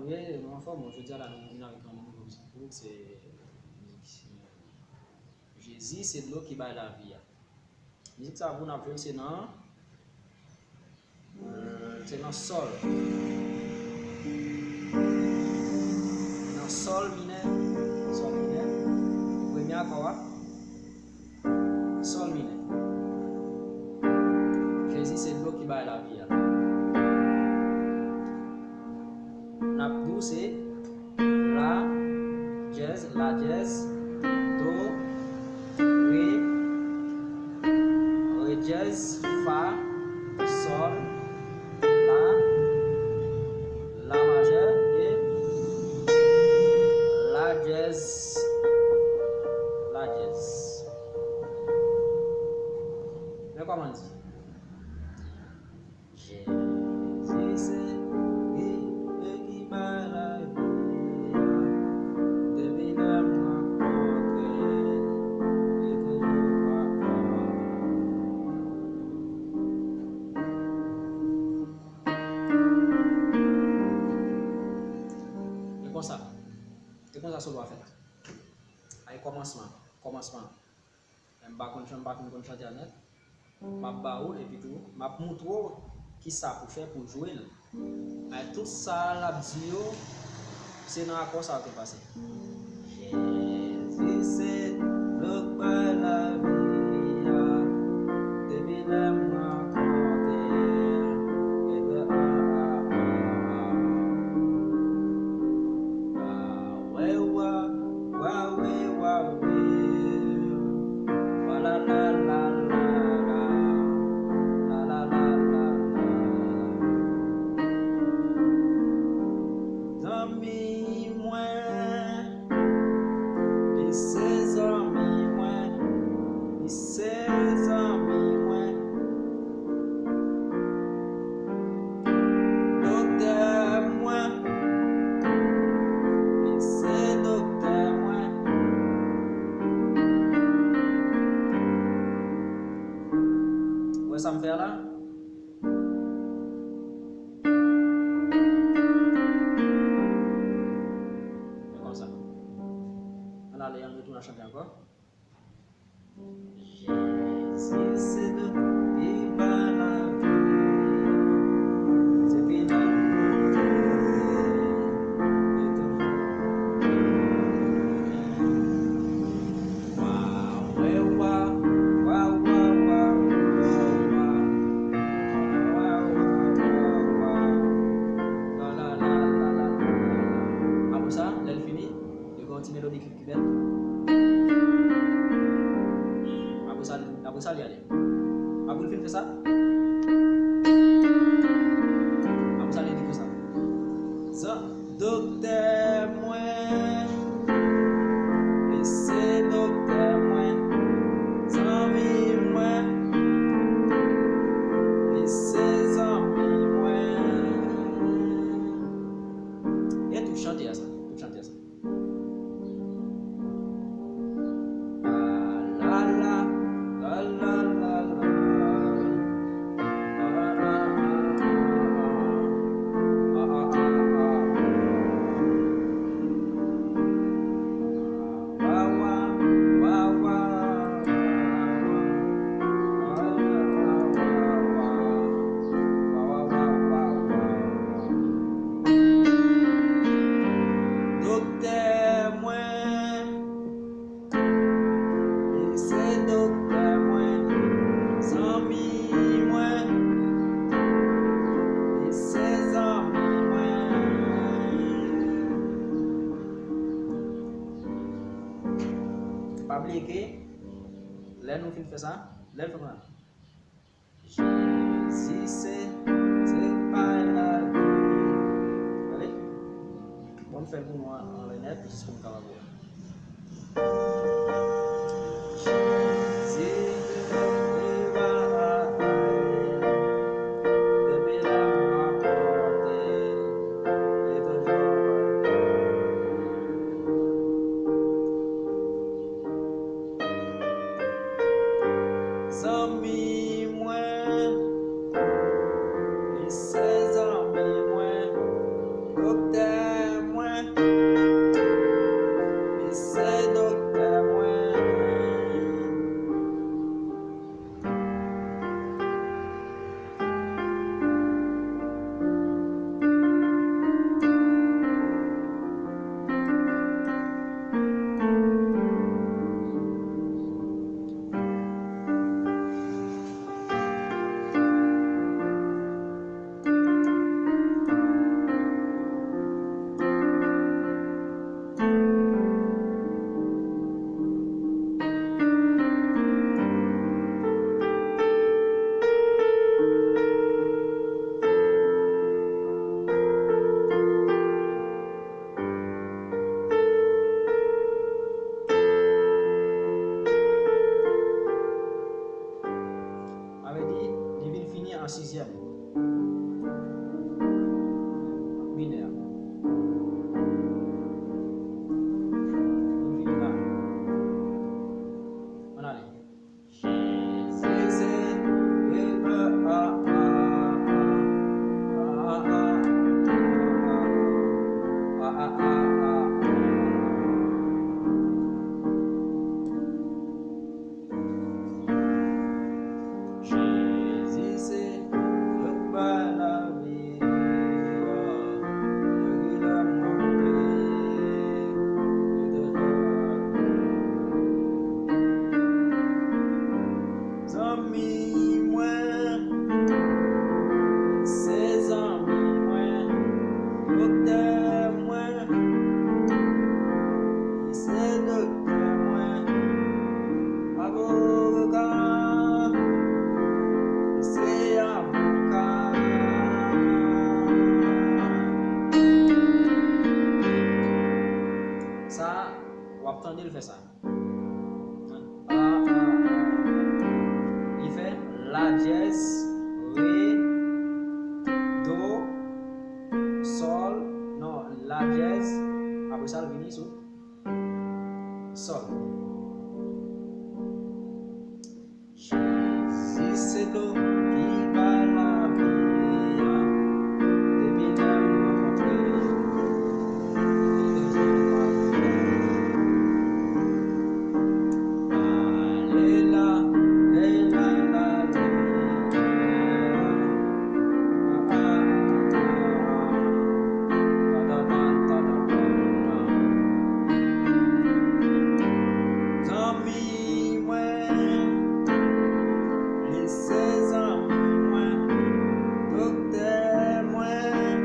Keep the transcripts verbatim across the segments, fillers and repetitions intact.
Wi, nou anfòm. Jodi a la, nou vin avèk yon nouvo mizik pou ou, se mizik Jezi se dlo ki bay lavi a. Mizik sa pou n ap jwe l se nan, se nan sòl. Nan sòl minè, sòl minè. Premye akò a, sòl minè. Jezi se dlo ki bay lavi a. N ap di w se la dyèz, la dyèz, do, re, re dyèz, fa, sòl, la, la majè, e la dyèz, la dyèz. Men kòman l di? Jezi se li ki bay lavi a. Depi lè m rankontre l, li toujou pa. E konsa, e konsa solo a fèt. Ay kòmansman, kòmansman. Men m pa konn chan-, m pa fin konn chante a nèt. M ap ba ou l, epi tou, m ap montre w kisa pou fè pou jwe l. Men tout sa l ap di yo, se nan akò sa yo te pase. Jezi se dlo k bay lavi a, depi lè m rankontre l, epi a, a, a, a, a. Wa, we, wa, wa, we, wa, we. Wa, la, la, la, la, la. La, la, la, la, la, la. Zanmi mwen, li se zanmi mwen, li se zanmi mwen. Doktè mwen, li se doktè mwen. Ou wè sa m fè a la? Se konsa. Ann ale, ann retounen chante ankò. Jezi se dlo ki bay lavi. Se pi la. Wa, we, wa, wa, wa, wa, wa, wa. Wa, wa, wa, wa, wa, wa. La, la, la, la, la, la, la. Apre sa, lè l fini, li gen yon ti melodi ki, ki bèl. Apre sa, apre sa, li ale. Apre l fin fè sa, apre sa, li di konsa. Zan-, doktè mwen, li se doktè mwen, zanmi mwen, li se zanmi mwen. E tou chante a sa, tou chante a sa. Doktè mwen, li se doktè mwen, zanmi mwen, li se zanmi mwen. Pa bliye ke lè nou fin fè sa, lè l fin fè sa, Jezi se, se pa lavi. Tande? Bon, m fè l pou nou an, anlè nèt, jis pou m kapab wè. Jezi se pa lavi. Depi lè m rankontre l, li toujou Zanmi mwen, li se zanmi mwen. Doktè Sizyèm minè. Nou vini la. Ann ale. Jezi se lòt bay lavi a, lè ki lè m kanpe, li toujou avèk mwen. Zanmi mwen, se zanmi mwen, doktè mwen, li se doktè mwen. Avoka, se avoka. Sa, w ap tande l fè sa. A, a, a. Li fè la dyèz, re, do, sòl, non, la dyèz, apre sa, l vini sou sòl. Jezi se dlo ki bay lavi a. Depi lè m rankontre li, li toujou avèk mwen. Ale la, ale la, ale la. Zanmi mwen, li se zanmi mwen, doktè mwen,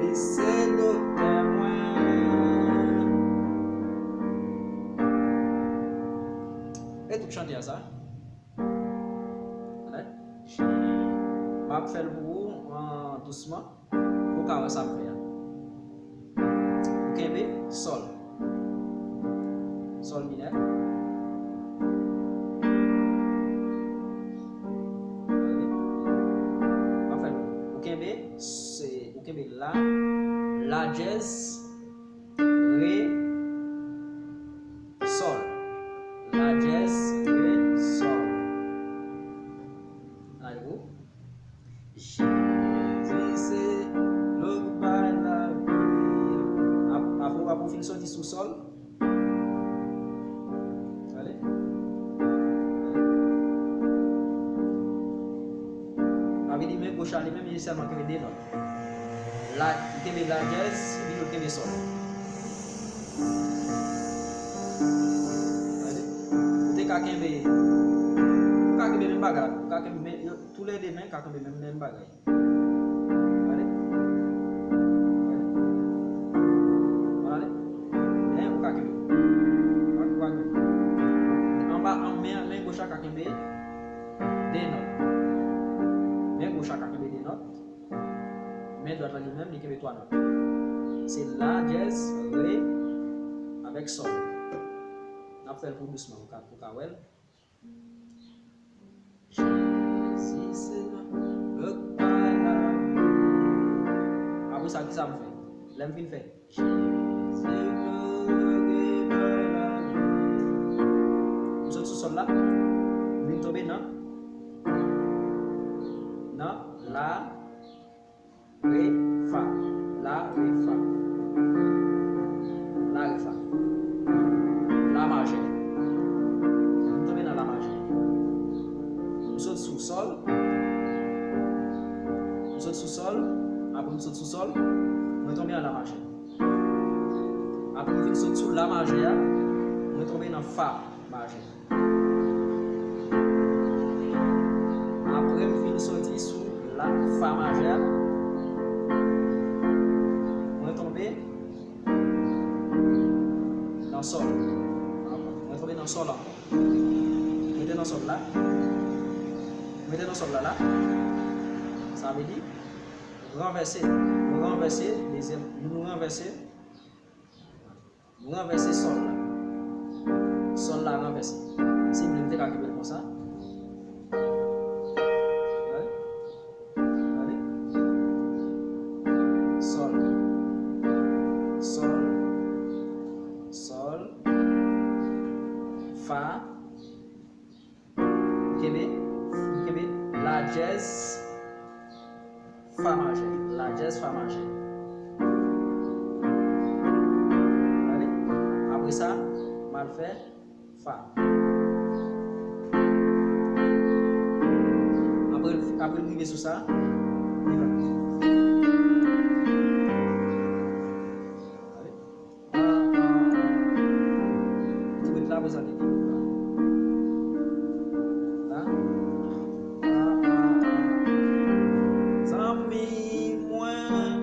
li se doktè mwen. E tout chante a sa. M ap fè l pou ou, an, dousman. Ou ka wè sa m fè a. Ou kenbe sòl. Sòl minè. Gade. M ap fè l pou ou. Ou kenbe, se, ou kenbe la, la dyèz, re, sòl. La dyèz, re, sòl. Ann ale pou ou. Jezi se dlo k bay lavi a. Ap-, apre w ap fin soti sou sòl. Gade. Sa vle di men goch la li menm li sèlman kenbe de nòt. La, li kenbe la dyèz, epi l kenbe sòl. Gade. Ou te ka kenbe, ou ka kenbe menm bagay la. Ou ka kenbe men, yo, toulède men ka kenbe menm, menm bagay. Gade. Gade. Gade. Men ou ka kenbe. Ou ka, ou ka kenbe. Anba, an men, men goch la ka kenbe de nòt. Men goch la ka kenbe de nòt. Men dwat la li menm, li kenbe twa nòt. Se la, dyèz, re, avèk sòl. N ap fè l pou dousman, pou ka, pou ka wè l. Jezi se la, lòt pa la. Apre sa, kisa m fè? Lè m fin fè. Jezi se lòt pa la. M sot sou sòl la. M vin tonbe nan, nan la. Re, fa. La, re, fa. La, re, fa. La majè. M tonbe nan la majè. M sot sou sòl. M sot sou sòl. Apre m sot sou sòl, mwen tonbe nan la majè. Apre m fin sot sou la majè a, mwen tonbe nan fa majè. Apre m fin soti sou la, fa majè, mwen tonbe nan sòl. Mwen tonbe nan sòl ankò. Mwen te nan sòl la. Mwen te nan sòl la la. Sa vle di ranvèse. Mwen ranvèse. Dezyèm, nou ranvèse. Nou ranvèse sòl la. Sòl la ranvèse. Si m vle, m te ka kenbe l konsa. Kenbe, kenbe. La dyèz, fa majè. La dyèz, fa majè. Gade. Apre sa, m al fè fa. Apre, apre l rive sou sa, li va. Gade. Li ret la, apre sa, li vin la. La. Zanmi mwen,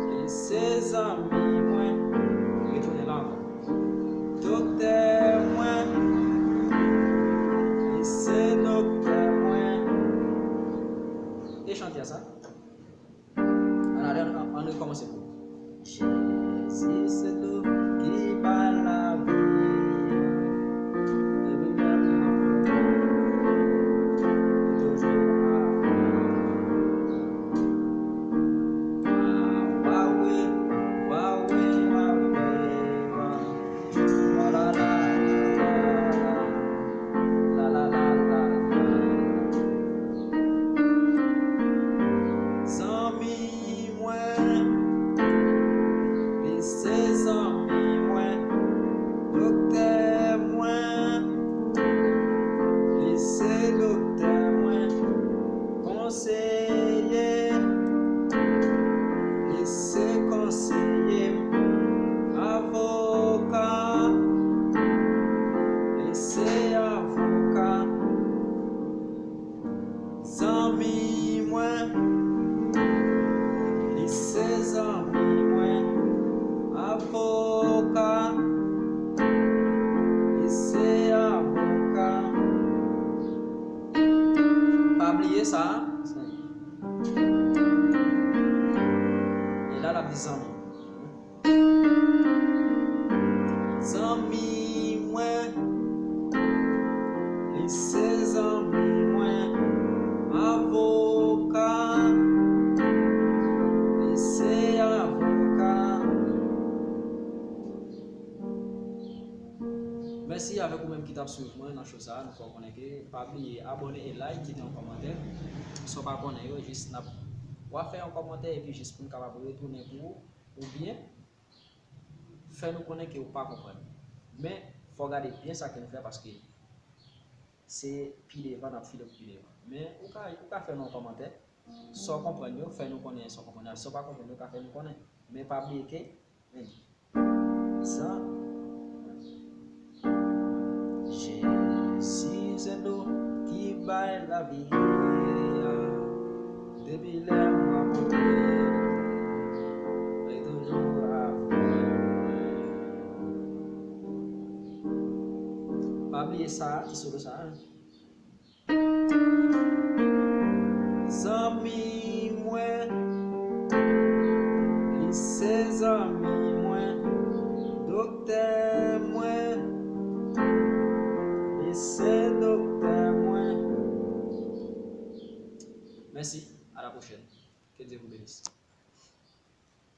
li se zanmi mwen. Retounen la ankò. Doktè mwen, li se doktè mwen. E chante a sa. Ann ale, ann, ann rekòmanse pou. Jezi se dlo ki bay lavi. Depi lè m ap toujou avè m. Wa, wa, wi, wa, wi, wa, wi, wa. Wa, la, la, la, la, la. La, la, la, la, la. Zanmi mwen, li se zanmi mwen. Doktè mwen, li se doktè mwen. Konseye, li se konseye m. Avoka, li se avoka m. Zanmi mwen, li se zanmi mwen. Avoka, li se avoka. Pa bliye sa. E la, l ap di zanmi. Zanmi mwen, li se zanmi mwen. Avoka, li se avoka. Mèsi avèk ou menm ki t ap swiv mwen nan show sa a. Nou fè w konnen ke pa bliye abòne e like, kite yon kòmantè. Sa w pa konnen yo, jis n ap, w ap fè yon kòmantè epi jis pou n kapab retounen pou ou, oubyen fè nou konnen ke w pa konprann. Men, fò w gade byen sa ke nou fè, paske se pi devan n ap file pou pi devan. Men, ou ka, ou ka fè nou yon kòmantè. Sa w konprann yo, fè nou konnen sa w konprann. Sa w pa konprann yo, ka fè nou konnen. Men pa bliye ke, men, sa, Jezi se dlo ki bay lavi a. Depi lè m ap woule, li toujou avè mwen. Pa bliye sa, ti solo sa, hein. Zanmi mwen, li se zanmi mwen. Doktè mwen, li se doktè mwen. Mèsi, à la prochaine. Que Dieu vous bénisse.